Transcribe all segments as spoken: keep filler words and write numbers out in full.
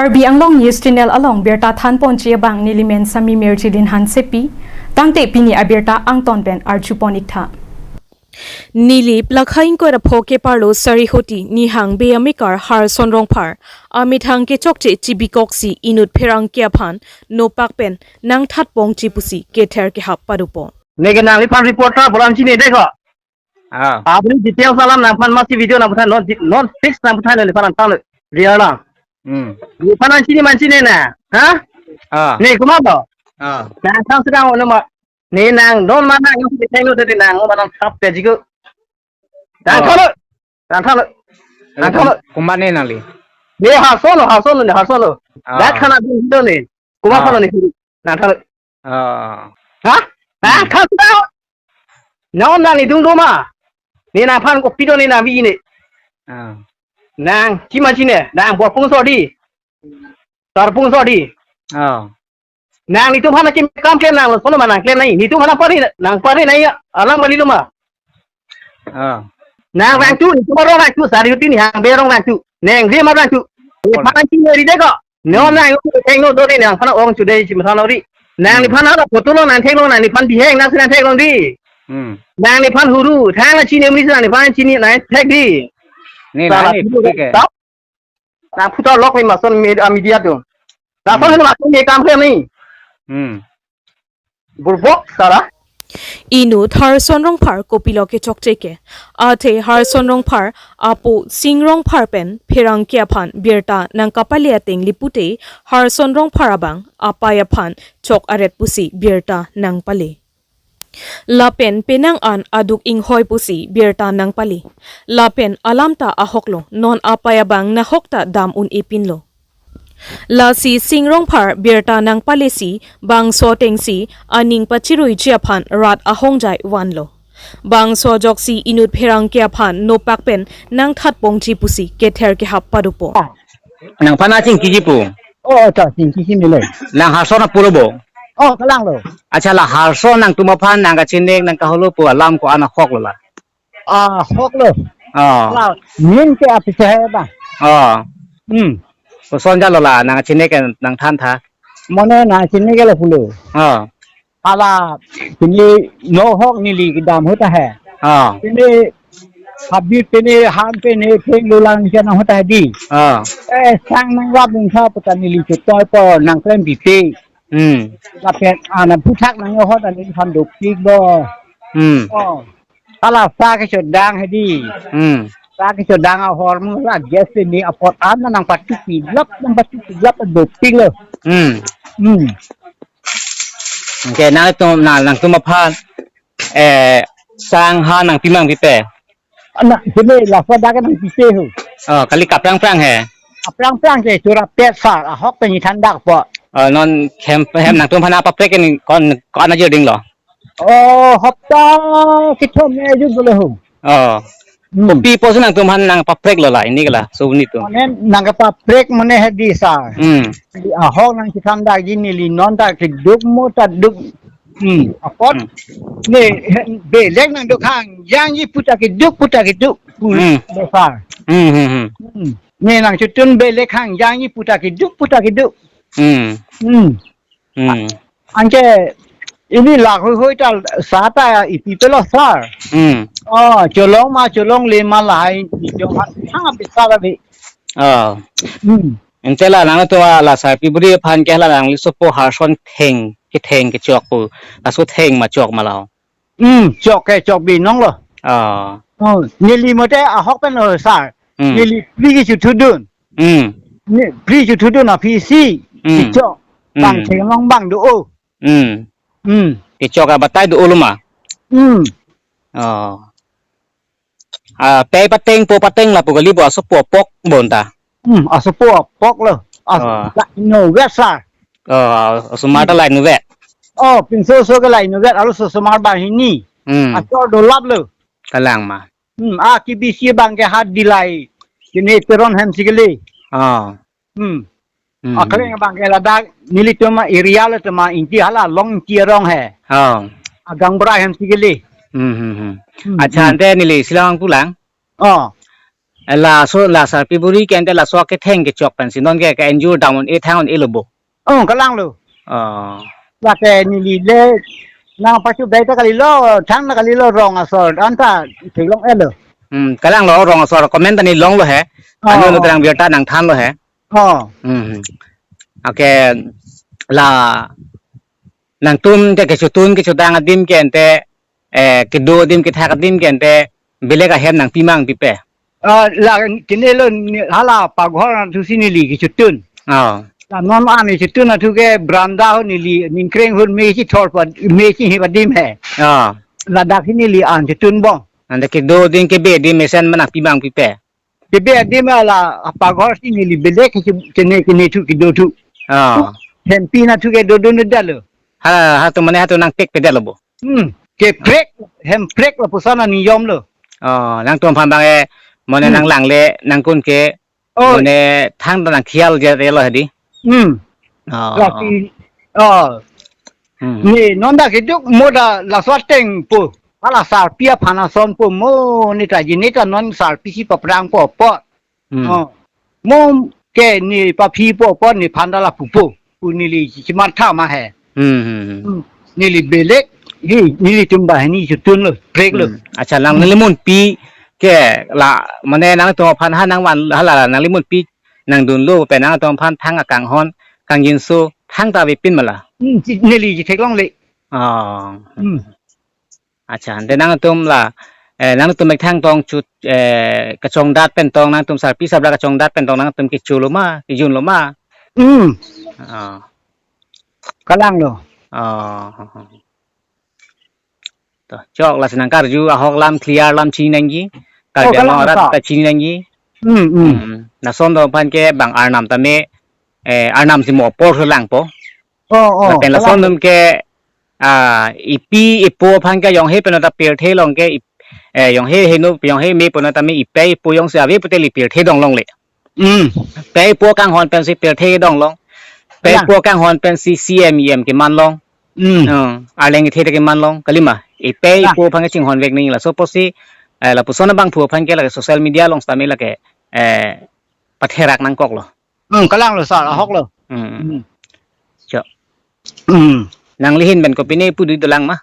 Karbi Anglong News Channel along birta thanponji abang neli men Sami Merjilin Hansepi, tangte pini abirta angton pen arjupon iktha. Neli plakha ingkoi ra pho keparlo Sarihoti Nihang Bey amekar Harson Rongphar amethang kechokche chibikoksi inut pherangke aphan nopak pen nangthatpongji pusi kether kehap padopo. Neke nangliphan reporter bolam chini deko. Ah. Abri details alam nangphan masi video nangphan non non fix nangphan neliphan nangtanglo. Real lang. Hmm. Neliphan nangchini manchini na. Ha? Ah. Ne kuma bo. Ah. Nangthang sedang ono ma. Ne nang non mana yang si thenglo tadi nang mana thap ya jiku. Nang Ah. thalo. Nang thalo. Nang thalo. Kum-, kumba ne nangli? Ne Harson lo, Harson lo, ne Harson lo. Ah. Dak khana dun do ne. Kuma Ah. khana ne. Nang thalo. Ah. Ha? Nang Hmm. thalo. Non nang idung do ma. Ne nangphan kopi do ne nang bi ne. Ah. Nang chi manchini, nang borpung so di. Tarpung so di. Ah. Nang nitum hana kim kam klem nang lo sono ma nang klem nai. Nitum hana pari nang pari nai ya. Alam kali lo ma. Ah. Nang rangtu, nitum rong rangtu, Sarihoti Nihang Bey rong rangtu. Neng dia ma rangtu. Pon. Niphan chini ri deko. No Hmm. nang thenglo do ni nangphan ong chu dei chim thano ri. Nang Hmm. niphan hana photo lo nang thenglo nang niphan biheng nang si nang thenglo di. Hmm. Nang niphan huru, thang na chini mi si nang niphan chini nang thek di. Ne Sala nang ni phutu phutu ke. Tap. Nang phuta lok ni mason me-, ah, media tu. Lason Hmm. ni mason ni kam ke ni. Hmm. Burbok sara. Inut Harson Rongphar kopilo kechokche ke. Athe Harson Rongphar apo Sing Rongphar pen pherangke aphan birta nangkapale ateng lipute Harson Rongphar abang apei aphan chok aret pusi birta nangpale. Lapen penang an aduk inghoi pusi birta nangpale. Lapen alam ta ahok lo, non apei abang nahok ta dam un-e pinlo. Lasi Sing Rongphar birta nangpalesi bangso atengsi aning pachiruiji aphan rat ahongjai vanlo. Bangso ajoksi inut pherangke aphan nopak pen nangthatpongji pusi kether kehap padopo. Nangphan achingkiji pu. Oh, ta chingkiji mele. Nang Harson apo lo bo. Oh, kalang lo. Acha la Harson nangtum aphan nangkachinek nangkaholo pu alam ko-an ahok lo la. Ah, ahok lo. Oh. La, min ke api chahe ba. Oh. Hmm. Koson jalo la nangkachinek nangthantha. Mane nangchinek lo pulo. Oh. Hala, pini no ahok neli kedam ahut ahe. Ah. Pini habit pini ham pini peng lulang siya nang ahut ahe di. Ah. Eh, sang nang rap nang sa puta neli chutoi po nang klem pipe. Hmm. Lapen ana puthak nang ahut ani phan dopik bo. Hmm. Oh. Hala sa kechodang ahe di. Hmm. Sa kechodang ahormu la gas pini apot an nang patu pilap nang patu pilap dopik lo. Hmm. Hmm. Anke nangtum nang nangtum aphan, eh, sang ha nangpi ma nangpipe? Ana, sini laso dak nangpipe ho. Oh, kali kaprang-prang he. Kaprang-prang ke chura pet sar, ahok pen ni thandak po. Oh, non hem hem nangtum aphan paprek ni kon kon ajo ding lo. Oh, hopta kethom ne ju bole ho. Oh. Hmm. Kopi pusi nangtum aphan nangpaprek lo la, ini ke la, suvni tu. Mane nangkapaprek mane he di sa. Hmm. Di ahok nangchethan dak ji neli non ta keduk mo ta duk. Hmm, apot. Hmm. Ne, he, belek nangduk hangjangji puta keduk, puta keduk. Pu-, Hmm. Besar. Hmm, hmm, hmm. Hmm. Ne nangchotun belek hangjangji puta keduk, puta keduk. Hmm. Hmm. Hmm. Anke ini lahui hui ta sa ta ipi pelo sar. Hmm. Oh, cholong ma cholongle ma lahai ni jong ha hang api sar abi. Oh. Hmm. Ante la nangtum la sarpi buri aphan ke la nangli sopo Harson theng ketheng kechok pu. Laso theng ma chok ma la ho. Hmm, chok ke chok binong lo. Oh. Oh, neli mote ahok pen lo sar. Hmm. Neli pri kechethudun. Hmm. Ne, pri chethudun aphi si. Hmm. Kechok. Hmm. Bang thenglong bang do o. Hmm. Hmm. Kechok abatai do o lo ma. Hmm. Oh. Ah, pei pateng po pateng lapu kali bo asopo apok bonta. Hmm, asopo apok lo. As-, Oh. La, no wet sa. Oh, osomar ta la inutvet. Oh, pinso so ke la inutvet, arloso osomar banghini. Hmm. Achor dolap lo. Kalang ma. Hmm, a kebisi abang ke hat dilai. Kene Teron hem si kele. Oh. Hmm. Hmm. Akleng abang ke ladak nelitum area lo tema Ingti hala Longti arong he. Oh. Agangbra hem si kele. Hmm, hmm, hmm. Hmm, Acha hmm. Ante neli si lang pulang. Oh. Laso la sarpi buri ke ante laso ketheng kechok pensi non ke ke-enjoy down on e thang on e lo bo. Oh, kalanglo. Oh. Lake neli le nang pasu bai ta kalilo, thang ta kalilo rong asor, anta theklong-et lo. Hmm, kalanglo rong asor comment ta ne longlo he. Oh, Anu lo oh. Terang birta nangthanlo he. Oh. Hmm. Okay, la nangtum ke kechotun kechotang adim ke ante, eh, kedo adim kethak adim ke ante belek ahem nangpi ma nangpipe? Ah, la kene lo ni- hala paghor na thusi neli kechotun. Oh. La non an kechotun athu ke branda ho neli ningkreng hon me chithor pa me chihi pa dim he. Oh. Ladak hi neli an chotun bong. Ante kedo adim kebe adim mesen ma nangpi ma nangpipe? Kebe adim la paghor si neli belek ke kene kene thu kedo thu. Oh. Hempi na thu ke dodun dalo. Ha ha tu mane ha tu nangpek pedalo bo. Hmm. Keprek, hemprek lapuson aniyom lo. Oh, nangtum aphan bang e, mane Hmm. nanglang le, nangkun ke, Oh. mane thang ta nangkhial je re lo hadi. Hmm. Oh. Lasi, oh. Hmm. Ne, non ta keduk mo ta laso ateng po. Hala sarpi aphan ason po mo ne ta ji ne ta non sarpi si paprang po po. Hmm. Oh. Mo ke ne paphi po po nephan ta la pupo. Pu neli chimatha ma he. Hmm, hmm, hmm. Hmm. Neli belek. Hi, nelitum banghini chotun lo, prek lo. Hmm. Acha, nang Hmm. nangli munpi ke la, mane nangtum aphan ha nangvan hala la nangli munpi nangdunlo pen nangtum aphan thang akanghon kangjinso thang ta avepin ma la. Hmm, chi- neli chitheklongle. Oh. Hmm. Acha, ante nangtum la, eh, nangtum methang tong chut, eh, kachongdat pen tong nangtum sarpi sabra kachongdat pen tong nangtum kecho lo ma, kejun lo ma. Hmm. Oh. Kalanglo. Oh. To, chok lasi nangkarju ahok lam clear lam chini nangji. Oh, Karbi Anglong kalang arat ta. Ta chini nangji. Hmm, hmm. Hmm. Lason atum aphan ke bang arnam tame, eh, arnam si mo apor langpo. Oh, oh, Lapen lason kalang. Atum ke, ah, epi epo aphan ke jonghe pen ta pirthe along ke ip- eh, jonghe heno jonghe me pen tame ipei epo jongsi ave pute le pirthe dong longle. Hmm. Pei epo kanghon pensi pirthe dong long. Pei Kalang. Epo kanghon pensi C M E M keman long. Hmm. Hmm. Arleng kethe keman long kalima. Ipei Kalang. Epo aphan ke chinghon vek nangji laso apotsi, eh, lapuson abangphu aphan ke lake social media along sitame lake, eh, patherak nangkoklo. Hmm, kalanglo sir, ahoklo. Hmm. Hmm. Cho. Hmm. Nangli ahin pen kopine pudui dolang ma?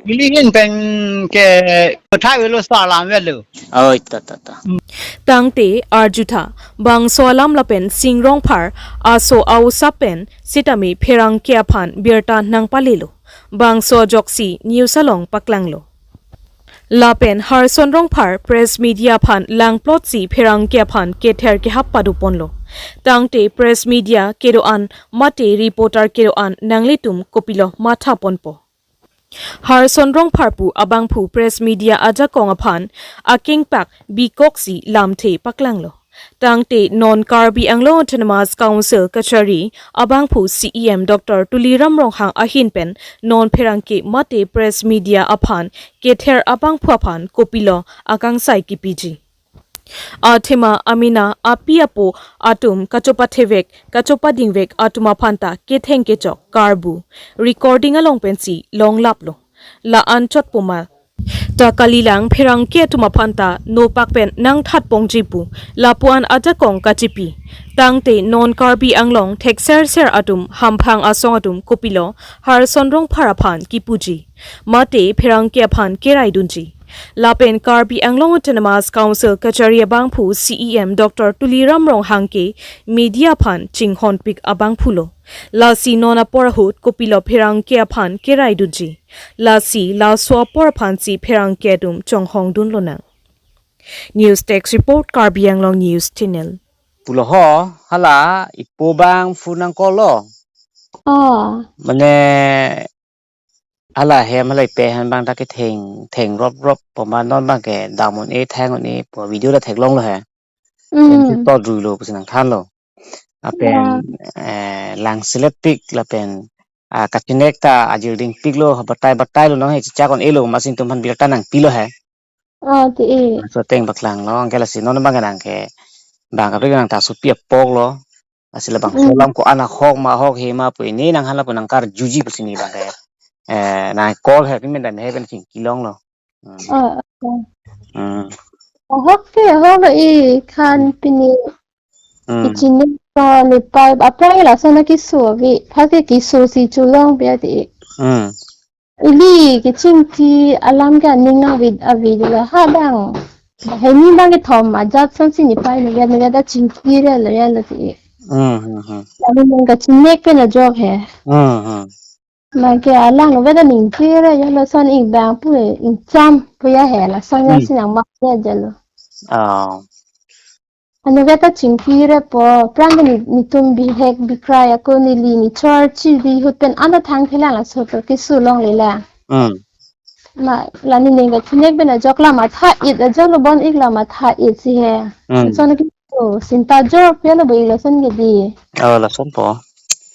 Neli ahin pen ke pathai velo sir lam velo. Oi, ta, ta, ta. Tangte arjutha, bangso alam lapen Sing Rongphar aso ausap pen sitame pherangke aphan birta nangpalelo. Bangso ajoksi news along paklanglo. Lapen Harson Rongphar press media aphan langplotsi pherangke aphan kether kehap padoponlo. Tangte press media kedo-an mate reporter kedo-an nanglitum kopilo mathaponpo. Harson Rongphar pu abangphu press media ajakong aphan akengpak bikoksi lamthe paklanglo. Tangte non Karbi Anglong Autonomous Council kachari abangphu C E M Doctor Tuliram Ronghang ahin pen non pherangke mate press media aphan kether abangphu aphan kopilo akangsai kipiji. Athema amena api apo atum kachopathevek kachopadingvek atum aphan ta ketheng kechok karbu recording along pensi longlaplo. La-an chotpo ma ta kalilang pherangke atum aphan ta nopak pen nangthatpongji pu lapu-an ajakong kachipi. Tangte non Karbi Anglong thekser ser atum hamphang asong atum kopilo Harson Rongphar aphan kipuji mate pherangke aphan keraidunji. Lapen Karbi Anglong Autonomous Council kachari abangphu C E M Doctor Tuliram Ronghang ke media aphan chinghonpik abangphulo. Lasi non apor ahut kopilo pherangke aphan keraidunji. Lasi laso apor aphansi pherangke atum chonghongdun lonang. News Desk Report, Karbi Anglong News Channel. Pulo ho, hala, ipo abangphu nangkoklo. Oh. Mane, hala hem, hala ipe hem abang ta ketheng, theng rop rop, pu ma non abang ke dam un-e, thang un-e, pu video ta theklonglo he. Mm. Pensi todruilo pusi nangthanlo. Lapen, yeah, eh, langseletpik lapen, ah, kachinek ta ajirdingpiklo, batai batailo nang he chichak un-elo, amatsi netum aphan birta nangpilo he. Oh, ti e. Laso ateng paklanglo, anke lasi non abang nang ke, bang kaprek nang ta sopi apoklo. Lasi labangso, mm, alam ko-an ahok ma ahok he ma pu ini nang hala pu nangkarjuji pusi ne abang ke. Eh, nang call he, pini dam he pen chingkilonglo. Hmm. Oh, okay. Hmm. Ahok ke, ahok lo ik han pini. Hmm. Ichini ko ni pai aphrang lason na keso ave. Phak ke keso si cholong pi ati. Hmm. Ili kechingki alam ke aning avid avid lo ha bang. Hini bang kethom ajat son si ni pai ni vet ni vet ta chingki re lo ya lo ti. Hmm, hmm, hmm. Kami nang kachinek pen ajok he. Hmm, hmm. Lake alang lo vet ta ningki re ya lason ik bang pu ingcham pu ya he lason ya Hmm. si nang mak ya jalo. Oh. Ano vet ta chingki re po, aphrang ni, netum bihek bikrai ako neli ni chor chiri ahut pen ano thang thelang laso to keso longle lang. Hmm. Ma, la nening kachinek pen ajok la matha-et ajok lo bon ik la matha-et si he. Hmm. Lason keso, sinta jor pe lo bo ik lason ke di. Oh, lason po.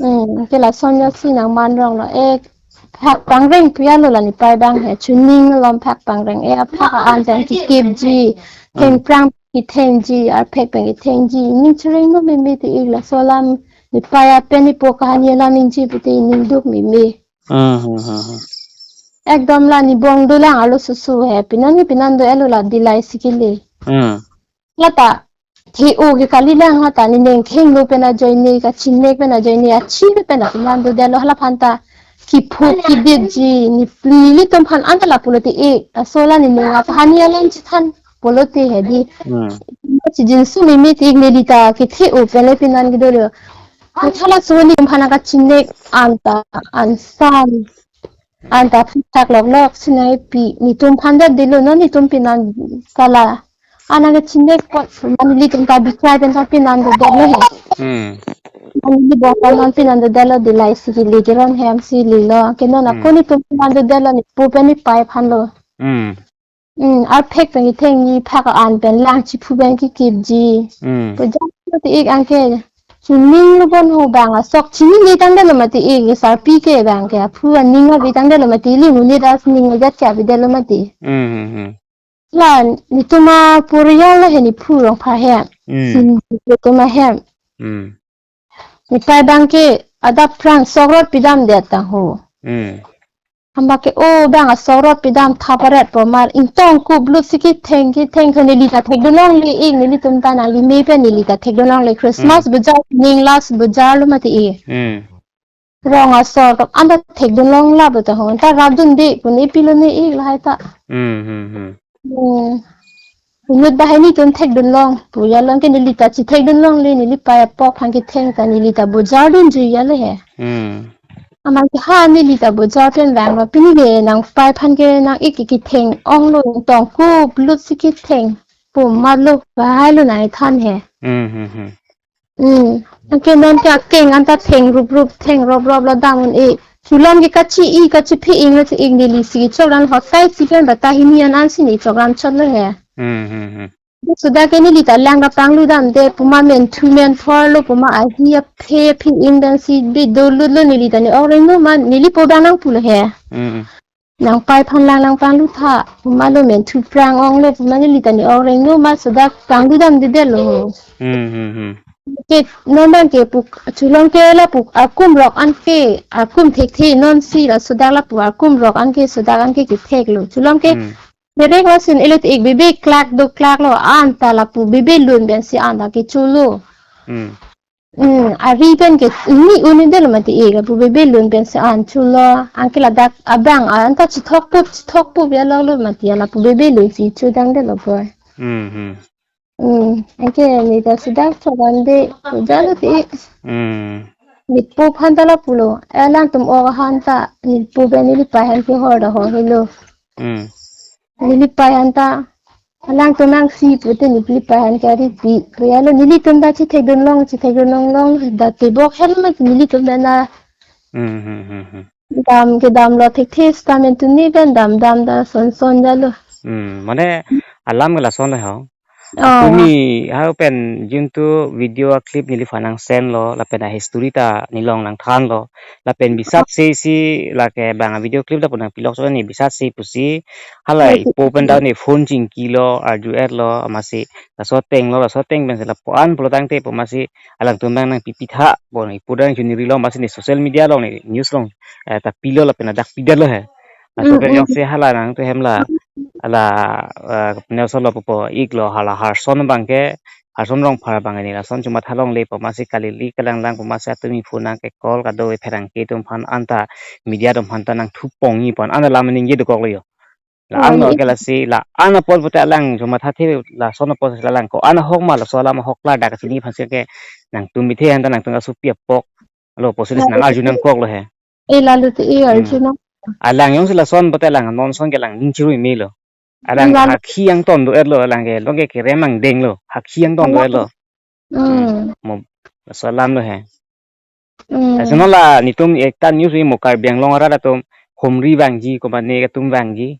Hmm, ke lason ya si nang man rong lo. Eh, phak pangreng pu ya lo la ni pai bang he. Chuning lom phak pangreng. Eh, phak an jang kikip ji. Theng Hmm. prang kitheng ji, arphek pen kitheng ji, ning chireng no meme ti ik laso alam, ni pai apen ni po kahani alam ningje pute ning duk meme. Hmm, hmm, hmm, hmm. Ekdom la ni bong dolang arlo susu he, pinan ni pinan do elo la dilai si kele. Hmm. Lata, the-o ke kali lang lata, ni neng kheng lo pen ajoine, kachinek pen ajoine, achi pen apinan dodetlo hala aphan ta, kiphuk kidit ji, ni pli nelitum aphan anta lapulo ti ik, laso la ni neng aphan ni alam chethan pulo ti he di. Hmm. Chijinsu meme ti ik neli ta kethe-o pen le pinan kedo lo. Matha laso nelitum aphan kachinek anta ansan. Anta phak lok lok sinai pi netum aphan det dilo non netum pinan kala. Ana kachinek pot man nelitum ta bikrai pen ta pinan dodetlo he. Hmm. Ani ni bong ta non pinan dodetlo dilai si kele keron hem si lilo. Ke non Hmm. ako netum pinan dodetlo ni po pen ni pai aphan lo. Hmm. Hmm, arphek pen kitheng ni phak an pen lang chiphu pen kikip ji. Hmm. Pu jang ti ik anke. Chuning lo bon ho bang asok chini ni tang detlo mati ik sarpi ke bang ke aphu aning abi tang detlo mati ili muni das ning ajat ke abi detlo mati. Hmm, hmm, hmm. La netum aporial lo he ni phu rong pha he. Hmm. Sin netum ahem. Hmm. Ni pai bang ke adap pran sorot pidam det ta ho. Hmm. Hamba ke o bang asorot pidam thaparet po mar ingtong kup lut si kitheng kitheng ke neli ta thekdun longle ik nelitum ta nangli me pen neli ta thekdun longle Christmas Hmm. bazaar ning last bazaar lo mati ik. Hmm. Rong asor kap anta thekdun long la bo ta ho ta rapdun de pu ne pilo ne ik lahai ta. Hmm, hmm, hmm. Hmm. Inut bahai netum thekdun long pu ya long ke neli ta chethekdun longle neli pai apok aphan kitheng ta neli ta bazaar dunji ya le he. Hmm. Amat ke ha neli ta bazaar pen vang lo pini ke nang pai aphan ke nang ik kitheng ong lo tong kup lut si kitheng pu mat lo bahai lo nai than he. Hmm, hmm, hmm. Hmm. Anke non ke akeng anta theng rup rup theng rop rop lo dam un-e. Chulam ke kachi-i kachiphe ing lo si ing neli si chokran hotai si pen bata hini an an si ni chokran chot lo he. Hmm, hmm, hmm. Suda ke neli ta lang kapanglu dam de puma men thu men thor lo puma ahi aphe aphi ing dan si bi do lut lo neli ta ni oreng no man neli po dang nang pulo he. Hmm. Nang pai aphan lang lang panglu tha, puma lo men thu prang ong lo, puma neli ta ni oreng no ma suda panglu dam dede lo. Hmm, hmm, hmm. Ke non bang ke pu chulam ke lapu akum rok an ke, akum thekthe non si la suda lapu akum rok an ke suda an ke kethek lo. Chulam ke Hmm. derek lason elo te ik bebe klak do klak lo anta lapu bebe lun pen si anta kecho lo. Hmm. Hmm, ari pen ke ni un-e detlo mati ik lapu bebe lun pen si an cho lo. Anke ladak abang anta chithok pup chithok pup ya lo lo mati ya lapu bebe lun si chodang detlo boy. Hmm, hmm. Hmm, anke ni ta sudak chokan de jalo ti ik. Hmm. Ni po aphan ta lapulo. Alangtum o aphan ta ni po pen neli pai aphan ke hor da hor helo. Hmm. Neli pai aphan ta alangtum nang si pute neli pai aphan ke ari pi. Pu ya lo nelitum ta chethekdun long chethekdun long long da tebok hem ma nelitum ta na. Hmm, hmm, hmm, hmm. Dam kedam lo thekthe sita men tuni pen dam dam da son son da lo. Hmm, mane alam ke lason le ho. Oh. Tumi ha pen jun tu video clip neliphan nang send lo lapen a history ta nelong nang than lo lapen bisat se si lake bang a video clip lapu nang pilok so ni bisat se pusi hala Yes. ipo pen ta ni phone chingki lo arju et lo amatsi laso ateng lo laso ateng pen si lapu-an pulo tangte pu amatsi alangtum bang nang pipi tha bon ipo dang jun ri lo amatsi ni social media long ni news long eh, ta pilo lapen adak pidet lo he. Laso Mm, pen mm. jongsi hala nangtum hem la la, eh, ne solo pupo iklo hala Harson abang ke, Harson Rongphar abang ke ne lason chomatha longle pu amatsi kalili kalanglang pu amatsi atum aphu nangke-call kado-e pherangke atum aphan anta media atum aphan ta nangthu pongji pu an anta alam ningje dokoklo jo. La an lo, okay, ke lasi la an apot pulote alang chomathathe lason apot si la alang ko-an ahok ma laso alam ahok klardak kachini aphansi ke nangtum mithe anta nangtum asopi apok lo pusi nang arju nangkoklo he. Eh, lalo te eh, hmm, arju nang. Alang jongsi lason pulote alang non ason ke alang ning chirui melo. Alang, hmm, lalo, hakhi angton do-etlo, alang ke longke kerem angdenglo, hakhi angton do-etlo. Hmm. Hmm. Mo, laso alam lo he. Hmm. Laso non la netum ekta news ri mo Karbi Anglong arat atum humri vangji, komane atum vangji.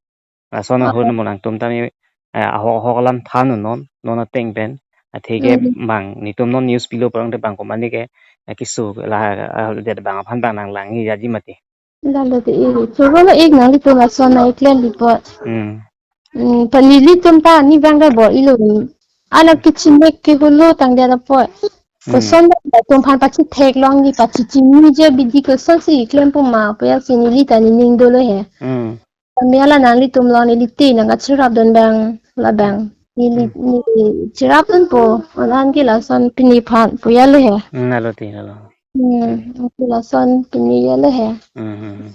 Lason, ah, ahut mo nangtum tame, eh, ahok ahok alam than non, non ateng pen. Atheke, hmm, bang netum non news pilo pu rong te bang komane ke, eh, keso la, eh, det bang aphan bang nanglangji jaji mati. Lalo te eh, choro lo ik nanglitum lason nangklemji apot. Hmm. Hmm, pa nelitum ta ne bang ta bor-ilo. Anak kechinek ke holo tangdet apot. Hmm. Koson ta atum aphan pachitheklongji, pachichiniji abidi kosonsi klem pu ma pu ya si neli ta nening dolo he. Hmm. Tame la nanglitum along neli te nangkacherapdun abang labang. Neli, hmm, neli cherapdunpo, an an ke lason pini aphan pu ya lo he. Hmm, lalo te, lalo. Hmm, an ke lason pini ya lo he. Hmm, hmm, hmm.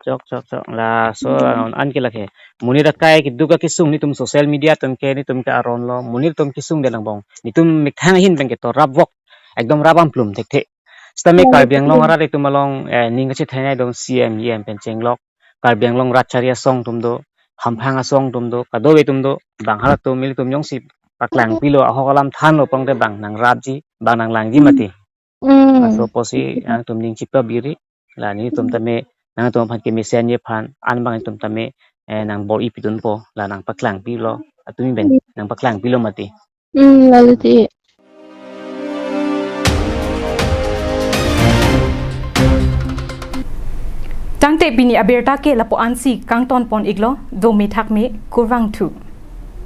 Chok, chok, chok. Laso, hmm, an an ke lake. Monit akai keduk akesung netum social media atum ke, netum ke aron lo. Monit atum kesung de langbong. Netum methang ahin pen ke to rap vok. Ekdom rap amplum thekthe. Sitame, hmm, Karbi Anglong, hmm, arat atum along, eh, ning kachethainei dong C M, E M pen chenglok. Karbi Anglong Ratchari asong atum do, Hamphang asong atum do, kado-e atum do, bang halatum ilitum jongsi paklang pilo, ahok alam thanlo pu rong te bang nangrapji, bang nanglangji mati. Hmm. Laso apotsi nangtum ning chipabiri, la netum tame, nangtum aphan kemesenji aphan, an bang netum tame, eh, nangbor-i pidunpo, la nangpaklang pilo, atum pen, nangpaklang pilo mati. Hmm, lalo te. Tangte pini abirta ke lapu-ansi kangton pon iklo, do methak me kurvangthu.